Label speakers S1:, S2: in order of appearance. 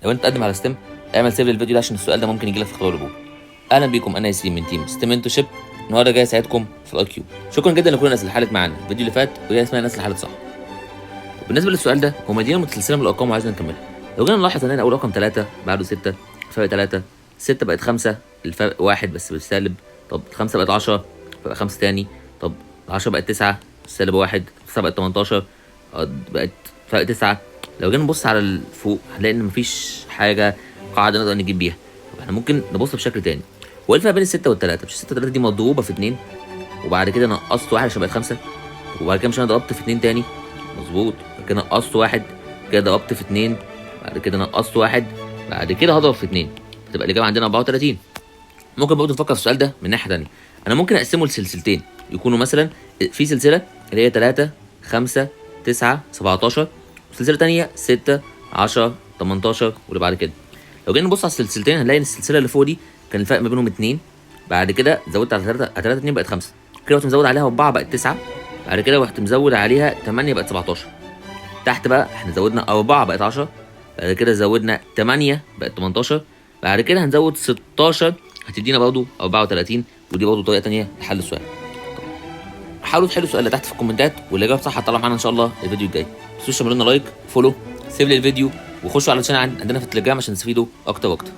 S1: لو انت تقدم على STEM، اعمل save للفيديو ده عشان السؤال ده ممكن يجي لك في اختبار القبول. اهلا بيكم، انا ياسين من team STEM Mentorship. النهارده جاي اساعدكم في ال IQ. شكرا جدا لكل الناس اللي حلت معانا الفيديو اللي فات، وهي اسمها الناس اللي حلت صح. بالنسبة للسؤال ده، هو مدينا متسلسله من الارقام وعايزنا نكملها. لو جينا نلاحظ ان اول رقم 3، بعده 6، الفرق 3، 6 بقت 5، الفرق 1 بس بالسالب. طب 5 بقت 10، بقى 5 تاني. طب 10 بقت 9، سالب 1. 9 بقت 18، بقت فرق 9. لو جينا نبص على الفوق هنلاقي ان مفيش حاجة قاعدة نقدر نجيب بيها. طب احنا ممكن نبص بشكل تاني. هو ايه الفرق بين الستة والتلاتة؟ مش الستة والتلاتة دي مضروبة في اتنين، وبعد كده نقصت واحد عشان بقت خمسة؟ وبعد كده مش انا ضربت في اتنين تاني؟ مظبوط. بعد كده نقصت واحد، كده ضربت في اتنين، بعد كده نقصت واحد، بعد كده هضرب في اتنين، فتبقى الإجابة عندنا 34. ممكن برضه نفكر في السؤال ده من ناحية تانية. أنا ممكن أقسمه لسلسلتين، يكونوا مثلا في سلسلة اللي هي 3، 5، 9، 17، وسلسلة تانية 6، 10، 18 واللي بعد كده. لو جينا نبص على السلسلتين هنلاقي ان السلسلة اللي فوق دي كان الفرق ما بينهم 2، بعد كده زودت على 3، على 3 2 بقت 5، كده رحت مزود عليها 4 بقت 9، بعد كده رحت مزود عليها 8 بقت 17. تحت بقى احنا زودنا 4 بقت 10، بعد كده زودنا 8 بقت 18، بعد كده هنزود 16 هتدينا برضو 34. ودي برضو طريقه تانية لحل السؤال. حاولوا تحلوا السؤال اللي تحت في الكومنتات، واللي جاوب صح هطلع معانا ان شاء الله الفيديو الجاي. ما تنسوش تعملوا لنا like، follow، save للفيديو، وخشوا على ال channel عندنا في التليجرام عشان تستفيدوا اكتر واكتر.